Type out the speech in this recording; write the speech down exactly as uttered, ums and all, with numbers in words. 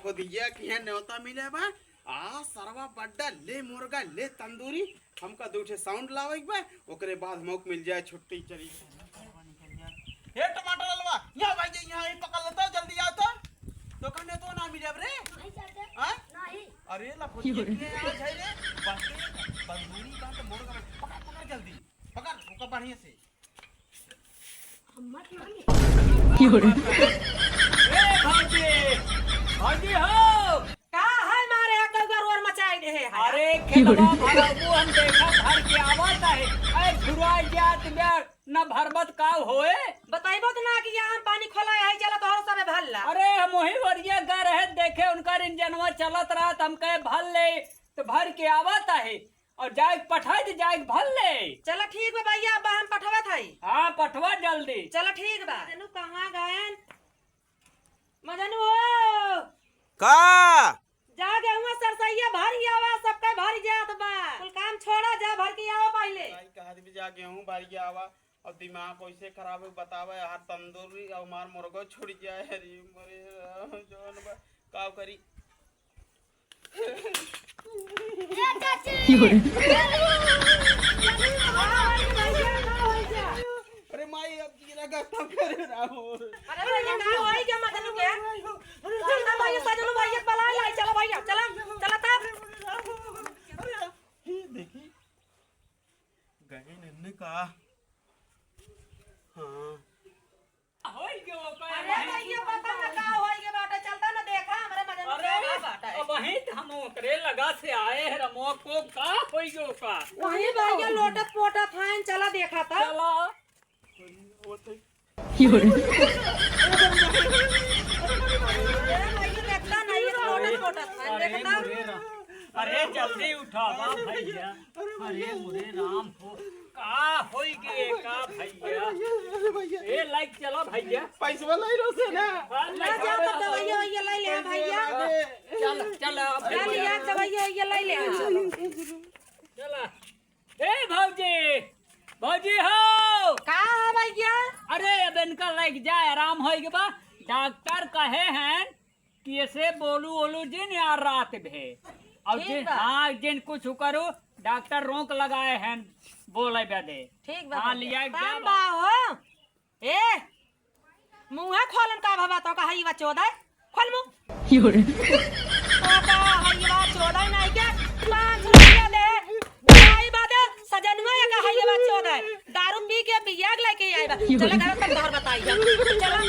खोदिया की है न्योता मिले बा। आ सरवा बड्डा ले मुर्गा ले तंदूरी, हमका दू ठे साउंड लावे के बा, ओकरे बाद हमको मिल जाए छुट्टी चली। ए टमाटर ललवा, यहाँ भाई जी, यहाँ ही पकड़ लेता, जल्दी आओ तो। तो कहने तो ना मिले अब रे। नहीं चाचा। हाँ? नहीं। अरे लफुटिया के आज है रे, बस तंदूरी का तो मुर्गा बा। पकड़, पकड़ जल्दी, पकड़ ओका बढ़िया से। हम मत मांगे। ए भौजी, भौजी हो। का है मारे है, कौआ रोर मचाई दे है। अरे खेतवा भरबू, हम देखा भर के आवत है। अरे झुराई जात बे, न भरबत का होए? बताइबो तो ना कि यहाँ हम पानी खोला है, चला तोहर सबे भर ला। अरे हम वही ओरिया गा रहे, देखे उनकर इंजनवा चलत रहा, त हम कहे भर ले, तो भर के आवत है। और जाए के पठाई दे, जाए के भर ले। चला ठीक बा भैया, अब हम पठवत हई। हाँ, पठवा जल्दी। चला ठीक बा। मजनू कहाँ गएन? मजनू हो। का? जा गेहुआ सरसैया भर आवा, सबका भर जात बा। कुल काम छोड़ा, जा भर के आवा पहिले। भाई कहा भी जा गेहूं भर के आवा। और दिमाग कैसे खराब है बतावा यार, तंदूरी और हमार मुर्गो छुड़ जाए। अरे मरे राम, जौन बा, का करी? ए चाची! की हो रे? अरे माई, अब की लगा तब करे राम। अरे भैया, का होई क्या मजनू के? चलता भैया, सजनू भैया, बला लाई, चला भैया, चला, चला तब। अरे, ये देखी, गए नन्ने का। हाँ। होई गयो का? अरे भैया, पता ना का होई गयो बाटे, चलता ना देखा, हमरे मजनू अरे, के का बाटे। अब वहीं त हम ओकरे लगा से आए हैं, रमो को का होई गयो का? वहीं भैया लोटत पोटत हैं, चला देखा था। चला। अरे भैया, देखता नहीं, ये तो लोटत पोटत हैं, अरे देखता। मोरे राम, अरे जल्दी उठावा भैया। अरे मोरे राम हो, का होई गे का भैया? अरे भैया। ए, लाइक चला भैया। पैसवा लाई रहो से ना। हाँ, ना लाइक जा तो चला। दवाइया वैया लाई ले भैया। चल, चल, अब चल भैया। यार, दवाइया वैया लाई ले। चला। ए भौजी, भौजी हो। का है भैया? अरे अब इनका लाइक जाए, आराम होई गे बा। डॉक्टर कहे हैं कि ऐसे बोलू ओलू जिन यार रात भे। और ठीक जिन, बा। हाँ, जिन कुछ करू, डॉक्टर रोक लगाए हैं बोले बदे। ठीक बा हाँ, भैया। लिया काम जाबा। बा हो। ए, मुँह खोलन का भवा तो का हईवा चोदय? खोल मुँह। की हो रे? तो का हईवा चोदय नहीं के? पाँच रुपया ले, दवाई बदे सजनुआ का हईवा चोदय। दारू पी के बियाग लेके आए बा। चला घर तक घर बताई हम। चला।